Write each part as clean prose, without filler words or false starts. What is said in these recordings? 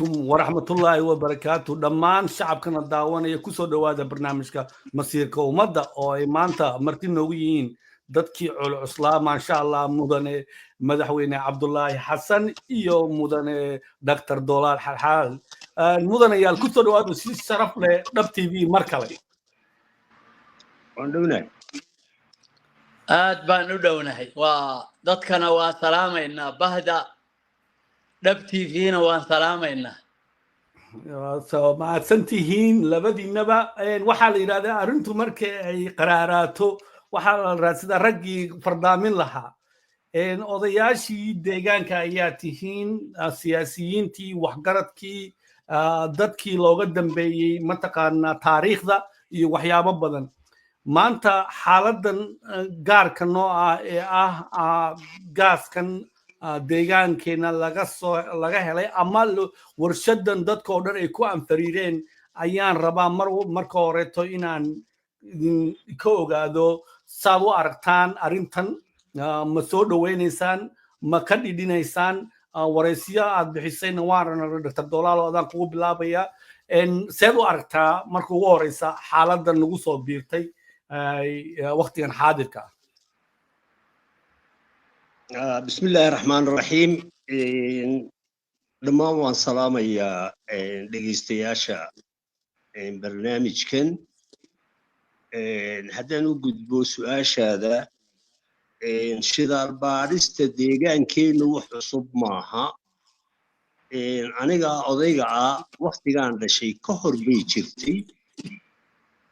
Waraxmatullaahi wabarakaatu. Dhammaan shacabkana daawanaya, kusoo dhowaada barnaamijka Masiirka Ummadda oo ay maanta marti noogu yihiin dadkii culcuslaa, maasha Allah, mudane madaxweyne Cabdulaahi Xasan iyo mudane Dr. Dolaal Xalxaal. Mudanayaal, kusoo dhowaada si sharaf leh Dhab TV mar kale. Waan dhownahay. Aad baan u dhownahay. Waa dadkana waa salaamaynaa, bahda Dhab TV-na waan salaamaynaa. So mahadsan tihiin labadiinaba. Waxaa la yidhahdaa arrintu marka ay qaraaraato waxaa la raadsadaa raggii fardaamin lahaa. Odayaashii deegaanka ayaa tihiin, siyaasiyiintii, waxgaradkii, dadkii looga dambeeyey mataqaanaa taariikhda iyo waxyaabo badan. Maanta xaaladan gaarka noo ah ee ah gaaskan deegaankeena laga soo laga helay ama warshadan dadka oo dhan ay ku anfariireen ayaan rabaa mar marka horeeto inaan ka ogaado saad u aragtaan arrintan. Ma soo dhowaynaysaan? Ma ka dhidhinaysaan? Waraysiyo aad bixisayna waan rabnaa. Dr. Dolaal, adaan kugu bilaabaya. Seed u aragtaa marka ugu horeysa xaaladan nagu soo biirtay waktigan xaadirka ah? Bismi illaahi raxmaan raxiim. Dhammaan waan salaamayaa dhegeystayaasha barnaamijkan. Haddaan u gudbo su-aashaada, shidaal baadhista deegaankeennu wax cusub maaha. Aniga odayga ah, waktigaan dhashay ka hor bay jirtay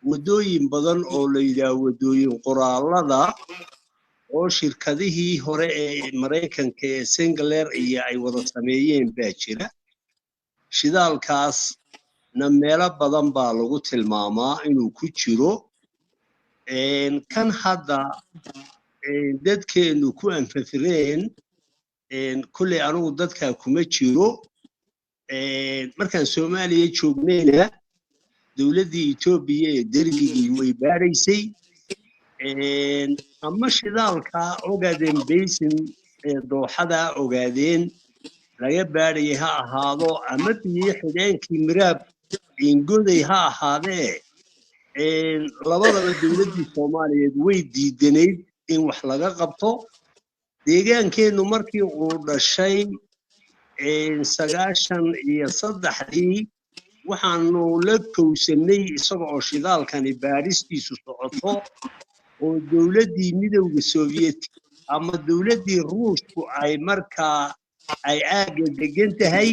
waddooyin badan oo la yidhaah waddooyin qoraallada oo shirkadihii hore ee Maraykanka ee Sinclair iyo ay wada sameeyeen baa jira. Shidaalkaasna meelo badan baa lagu tilmaamaa inuu ku jiro. Kan hadda dadkeennu ku anfafireen, kolley anugu dadkaa kuma jiro. Markaan Soomaaliya joognayna dowladdii Etoobiya ee Dergigii way baadhaysay. Ama shidaalka Ogaden Basin ee dooxada Ogaadeen laga baadhayay ha ahaado ama biyo xidheenkii Miraab Ingoday ha ahaadee, labadaba dowladdii Soomaaliyeed way diidanayd in wax laga qabto. Deegaankeennu markii uu dhashay 93-dii, waxaanu la kowsannay isaga oo shidaalkani baadhistiisu socoto oo dowladdii Midowda Soviet ama dowladdii Ruushku ay markaa ay aagga degan tahay.